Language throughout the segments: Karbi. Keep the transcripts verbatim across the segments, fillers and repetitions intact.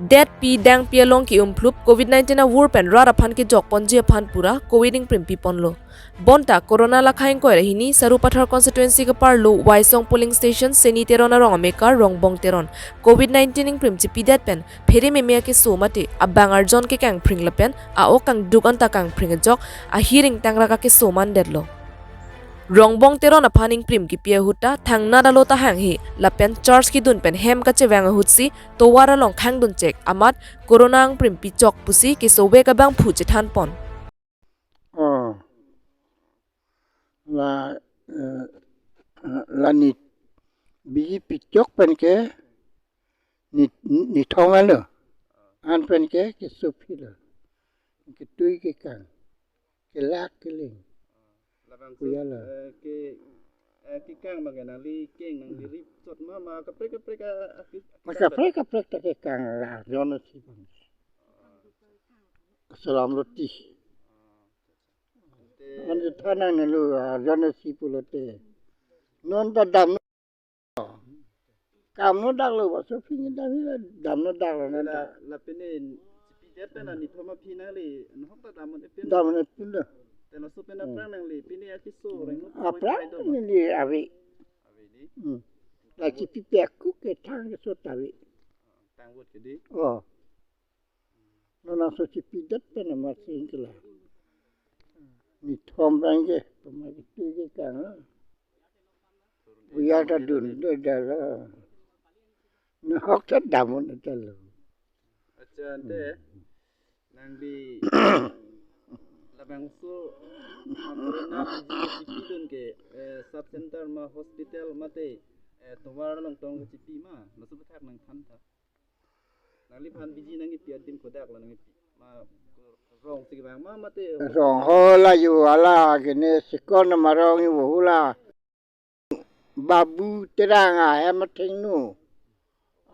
Detpi dangpi along ke-umphlup covid nineteen avur pen rat aphan kejok ponji aphan pura covid ingprim piponlo. Bonta Corona lakha ingkoi ra hini Sarupathar constituency keparlo Waisong polling station Seni Teron arong amekar Rongbong Teron covid nineteen ingprim chipidet pen phere meme akeso mate abang arjon kekangphring lapen a-ok kangduk anta kangphring ajok ahiring tangrak akeso mandetlo. Rongbong Teron aphan ingprim kipi ahut ta thangnat alo ta hanghe lapen charge kedun pen hem kachevang ahutsi tovar along khangdun chek amat Corona ingprim pichok pusi kesovek abangphu chethanpon. Oh. La, eh, la ni biji pichok pen ke ni, ni thong alo. An pen ke keso philo. Ketui kekang. Kelak keling. Labangso, kuya la. Eh, ke, eh, kekang bang ke nangli keng nangli rip chot ma, ma kaprek kaprek a, a, ke-, ma kekang kaprek kaprek ta kekang la, arjon si bang. Salam roti. Te ante thanang nelo, ah, arjon si pulote. Non ta dam, kam no daklo, ba so phi ni dam ni dam no daklo non ta. La, la pine chipidet pen ani thoma phi nangli, nahok ta dam un-e pin. Dam un-e pin lo. Te laso pen, hmm, aphrang nangli, pine akeso rengno aphrang poi do ma? Neli ave. Ave di. Hmm. La chipi pek ku ke thang keso ta ave. Tang vote ke di. Oh. Non aso chipidet pen amat sing kela. Ni thom bang ke, pama ketui kekang. Buya ta dun, do dala. Nahok ta dam un-e ta lo. Accha, ante, hmm, nangli labangso, ah, corona chipi dun ke, eh, sub center ma hospital mate, eh, tovar along tong chipi ma, laso aphuthak nangthan tha. Nangliphan biji nangkepi adim kodak lo nangkepi? Ma rong si kevang ma mate? Rong ho la yo ala kene sikon ma rong yo hula. Babu Terang ahem athengno.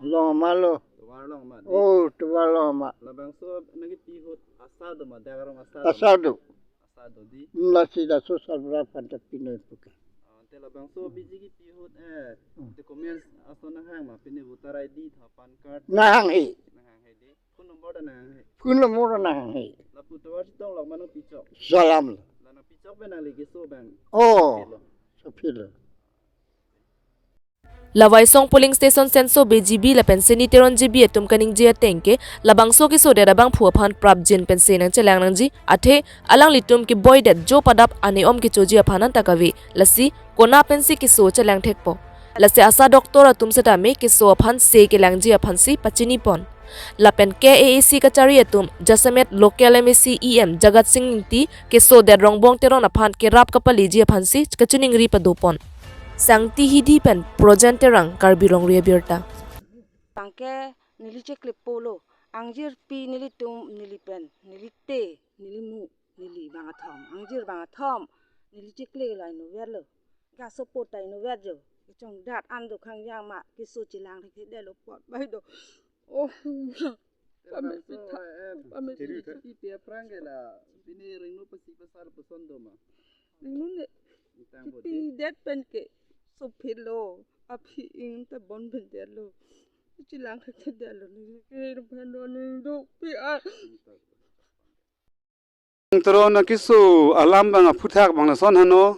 Long ma lo. Tovar along ma di? Oh, tovar along ma. Labangso nangkepi ahut asa do ma, dak arong asa do ma? Asa do. Asa do di? Hmm, lasi laso sarbura aphan ta pinoi puke. Ah, ante labangso biji kepi ahut, eh, hmm, documents ason nanghang ma, pine voter I D tha PAN card? Nanghanghe. Nanghanghe di. Phone number ta nanghanghe? Phone number ta nanghanghe. Lapu tovar chetong lok ma nangpichok? Salam lo. La nangpichok pen nangli keso bang? Oh. Sophi lo. Sophi lo. La Waisong polling station senso B G B lapen Seni Teron G B atum kaningje ateng ke labangso kesodet abangphu aphan prapjin pensi nangchelang nangji, athe alanglitum keboidet jo padap ane om kechoji aphan anta kave, lasi kona pensi keso chelang thekpo. Lasi asa doctor atum setame keso aphan se kelangji aphansi pachinipon. Lapen K A A C kachari atum jasemet local M A C E M Jagat Sing Ingti kesodet Rongbong Teron aphan kerap kapaleji aphansi kachiningri padopon. Sangti Hidi pen Projen Terang, Karbi Longri Abirta. Bang ke neli cheklepo lo, angjirpi nelitum, neli pen, neli te, neli mu, neli bang athom, angjir bang athom, neli chekle la inutvet lo, ga sopo ta inutvet jo, kechongdat an do khang yang ma, keso chelang thekthedetlo apot bai do. Oh, pame pitha, pame pitha. Ipi aphrang ke la, pine rengno pasi pasal puson do ma? Rengno ne, tang bo de. Chipidet pen ke, sophi lo, aphi ing ta bon bendetlo. Chelang thekthedetlo, neli ke pen do neli dukpi a. Teron akeso alam bang aphuthak bang lason hano.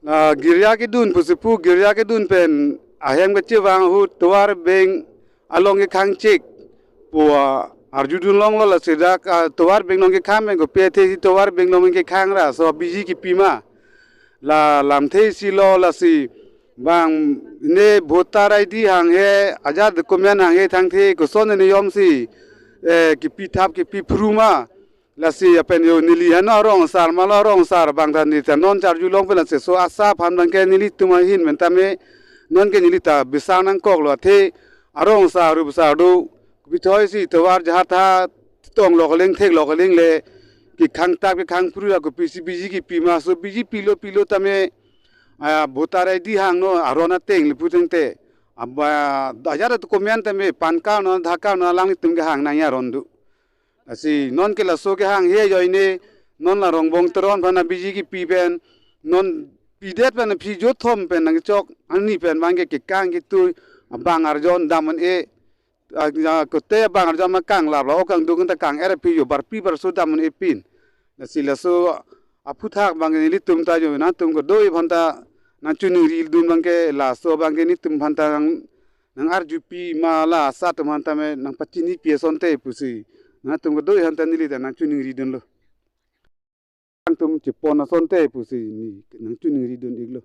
Ah, girja kedun pusi pu, girja kedun pen ahem kachevang ahut tovar beng along kekhang chek pu, ah, arjudun longlo, lasi dak, ah, tovar beng along kekhang pen kopi athe si tovar beng along kekhang ra, so biji kepi ma. La lamthe si lo, lasi bang ne voter I D hanghe, ajat document hanghe thangthe, koson ne niyom si, eh, kepi thap kepi phru ma. Lasi apen yo neli hano arong asar ma lo, arong asar bang ta neli ta non charju long pen lasi so asa aphan bang ke nelitum ahin pen tame non ke neli ta bisar nangkok lo, athe arong asar ru bisar do, bithoi si tovar jahat ha tong lok aling thek lok aling le kekhang thap kekhang phru la kopi si biji kepi ma, so biji pilo pilo tame, ah, voter I D hangno aron ateng le pu tangte. Aba ajat document tame PAN card no, Aadhaar card no alanglitum kehang nangji aron do. Lasi non ke laso kehanghe ajoine, non la Rongbong Teron aphan biji kepi pen, non pidet pen aphi jo thom pen nangchok, ani pen bang ke kekang ketui, abang arjon dam un-e, Akote abang arjam ma kanglap lo, o kangduk ta kang-er aphi jo, barpi barso dam un-e pin. Lasi laso aphuthak abang nelitum ta jo, nangtum kedo-i aphan ta nangchiningri dun abang ke, laso abang ke nelitum aphan ta nang, nang-arjupi ma, la asat atum aphan ta me nangpachinipi asonte pusi nangtum kedo-i aphan ta neli ta nangchiningri dunlo. Nangtum chepon asonte pusi neli nangchiningri dun iklo.